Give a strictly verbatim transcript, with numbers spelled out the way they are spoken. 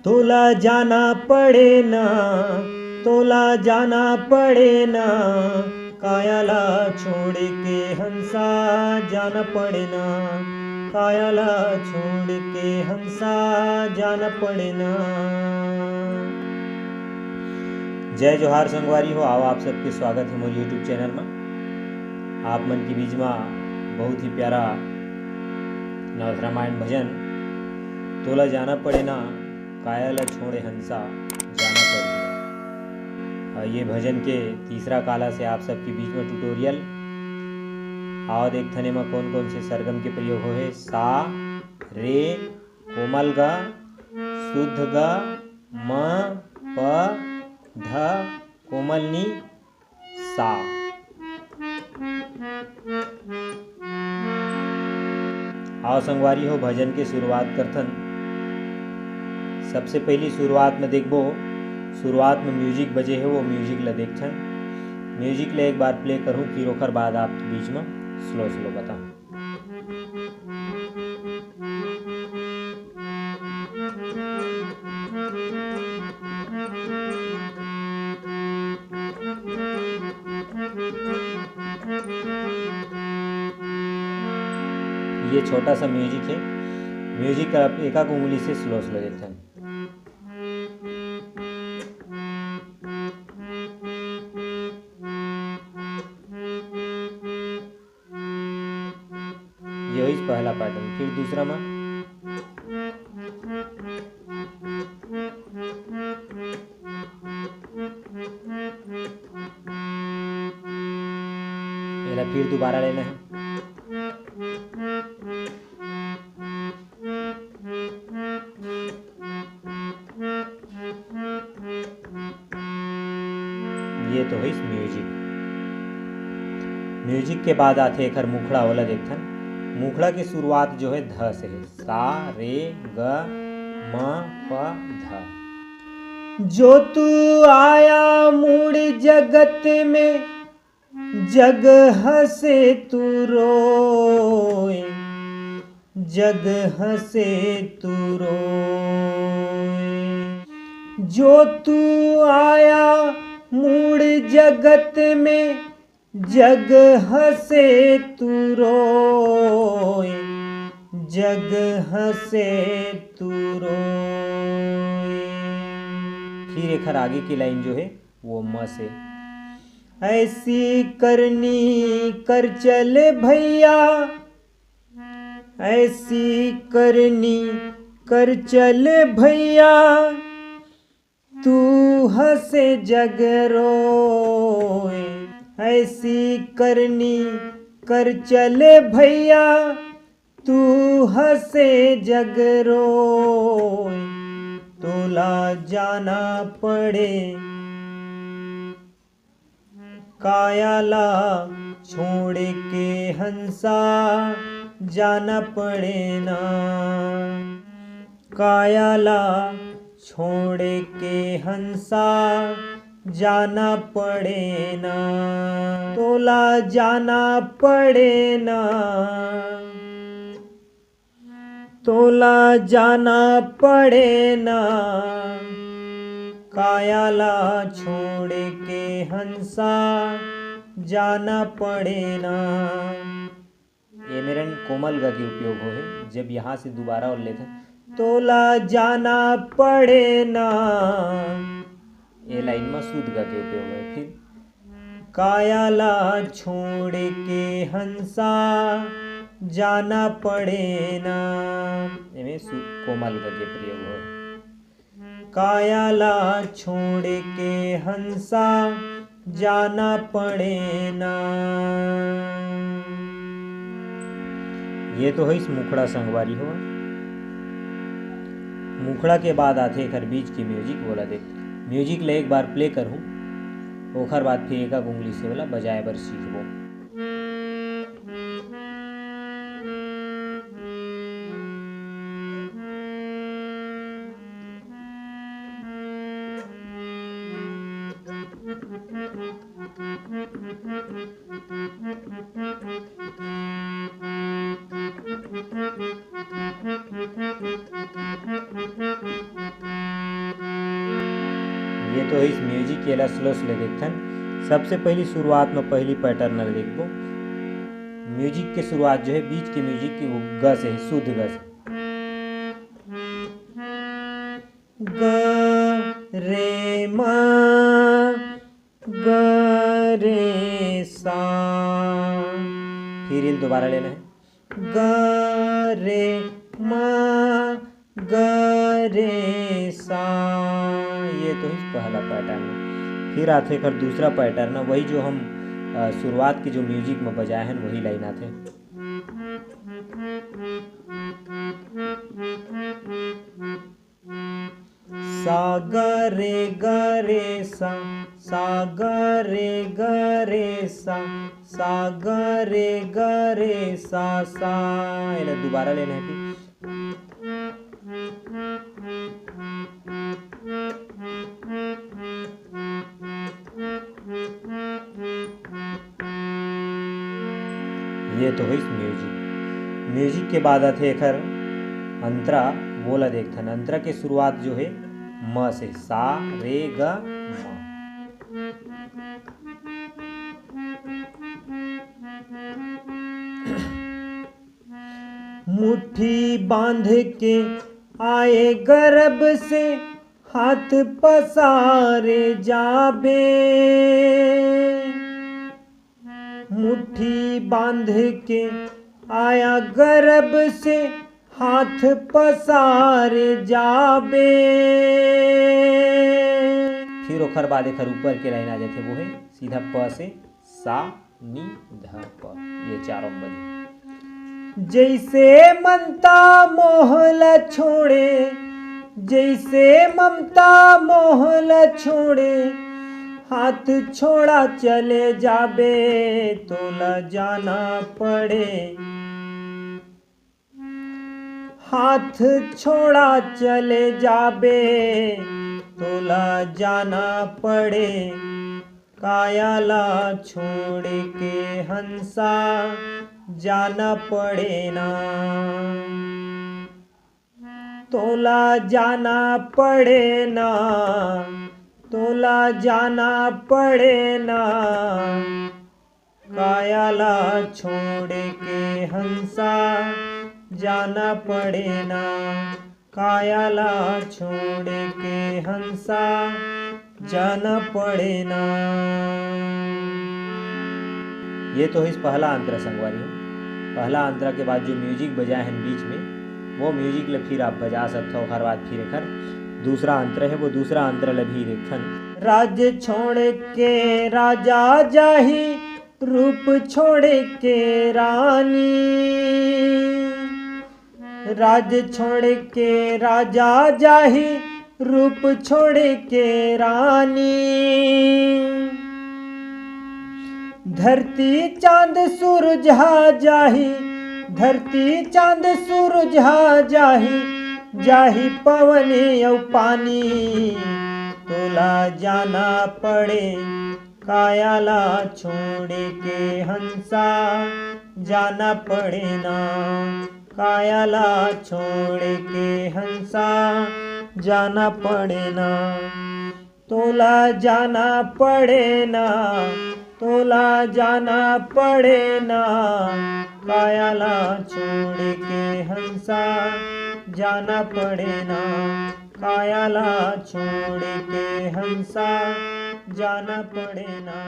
तोला जाना पड़े ना, तोला जाना पड़े ना, काया ला छोड़ के हंसा जाना पड़े ना, काया ला छोड़ के हंसा जाना पड़े ना। जय जोहार संगवारी हो, आओ आप सबके स्वागत है मोर YouTube चैनल में। आप मन के बीच में बहुत ही प्यारा नवरामायण भजन, तोला जाना पड़े ना, काया ला छोड़े हंसा जाना पड़े। और ये भजन के तीसरा काला से आप सबके बीच में ट्यूटोरियल। आओ देखथन एमा कौन कौन से सरगम के प्रयोग होहे। सा, रे, कोमल ग, शुद्ध ग, म, प, ध, कोमल नी, सा। आओ संगवारी हो, भजन के शुरुआत करथन। सबसे पहली शुरुआत में देखबो, शुरुआत में म्यूजिक बजे हे, वो म्यूजिक ला देखथन। म्यूजिक ला एक बार प्ले करूँ, फिर ओकर बाद आप बीच में स्लो स्लो बताऊँ। ये छोटा सा म्यूजिक है। म्यूजिक का आप एक आध उंगली से स्लो स्लो देखते हैं। ये होइस पहला पैटर्न। फिर दूसरा में एला फिर दोबारा लेना है। ये तो होइस म्यूजिक। म्यूजिक के बाद आथे एखर मुखड़ा, ओला देखथन। मुखड़ा के शुरुआत जो है ध से है, सा, रे, ग, म, प, ध। जो तू आया मुड़ जगत में, जग हंसे तू रोए, जग हंसे तू रोए। जो तू आया मुड़ जगत में, जग हंसे तू रोए, जग हंसे तू रोए। फिर एखर आगे की लाइन जो है वो म से। ऐसी करनी कर चल भैया, ऐसी करनी कर चल भैया, तू हंसे जग रोए। ऐसी करनी कर चल भैया, तू हंसे जग रोए। तोला जाना पड़े काया ला छोड़ के हंसा जाना पड़े ना, काया ला छोड़ के हंसा जाना पड़े ना, तोला जाना पड़े ना। तोला जाना पड़े ना, काया ला छोड़ के हंसा जाना पड़े ना। एमेरन कोमल ग के उपयोग होहे, जब यहाँ से दोबारा और लेथन, तोला जाना पड़े ना, ए लाइन में शुद्ध ग के उपयोग होहे। फिर काया ला छोड़ के हंसा जाना पड़े ना। एमे सु-, कोमल ग के प्रयोग हो। काया ला छोड़ के हंसा जाना पड़े ना। ये तो होइस मुखड़ा संगवारी हो। मुखड़ा के बाद आथे एकर बीच के म्यूजिक, ओला देख। म्यूजिक ले एक बार प्ले करहूँ, ओखर बाद फिर एक उंगली से ओला बजाए बर सीखबो। ये तो होइस म्यूजिक, एला स्लो स्लो देखथन। सबसे पहली शुरुआत में पहली पैटर्न ला देखबो। म्यूजिक के शुरुआत जो है, बीच के म्यूजिक के, वो ग से है, शुद्ध ग से। ग रे म, ग रे सा। फिर एला दोबारा लेना है, ग रे म, ग रे सा। ये तो होइस पहला पैटर्न। फिर आथे एकर दूसरा पैटर्न, वही जो हम, अ, शुरुआत के जो म्यूजिक में बजाए हैं, वही लाइन आथे। सा ग रे ग रे सा, सा ग रे ग रे सा, सा ग रे ग रे सा, सा। एला दोबारा लेना है कि ये तो होइस म्यूजिक। म्यूजिक के बाद आथे एकर अंतरा, वो ला देखथन। अंतरा के शुरुआत जो है म से, सा रे ग म। मुट्ठी बांध के आए गर्भ से, हाथ पसारे जाबे। मुट्ठी बांध के आया गर्भ से, हाथ पसारे जाबे। फिर ओकर बाद एकर ऊपर के लाइन आ जाथे, वो है सीधा प से सा नी ध प, ये चारों बजे। जैसे ममता मोह ल छोड़े, जैसे ममता मोह ल छोड़े, हाथ छोड़ा चले जाबे, तोला जाना पड़े। हाथ छोड़ा चले जाबे, तोला जाना पड़े। काया ला छोड़ के हंसा जाना पड़े ना, तोला जाना पड़े ना, तोला जाना पड़े ना। काया ला छोड़ के हंसा जाना पड़े ना, काया ला छोड़ के हंसा जाना पड़े ना। ये तो होइस पहला अंतरा संगवारी हो। पहला अंतरा के बाद जो म्यूजिक बजाए हैं बीच में, वो म्यूजिक ले फिर आप बजा सकते हो। ओकर बाद फिर एकर दूसरा अंतरा है, वो दूसरा अंतरा ले भी देखन। राज छोड़ के राजा जाही, रूप छोड़ के रानी। राज छोड़ के राजा जाही, रूप छोड़ के रानी। धरती चांद सूरज हा जाही, धरती चांद सूरज हा जाही, जाही पवन अउ पानी। तोला जाना पड़े, काया ला छोड़ के हंसा जाना पड़े ना, काया ला छोड़ के हंसा जाना पड़े ना। तोला जाना पड़े ना, तोला जाना पड़े ना, काया ला छोड़ के हंसा जाना पड़े ना, काया ला छोड़ के हंसा जाना पड़े ना।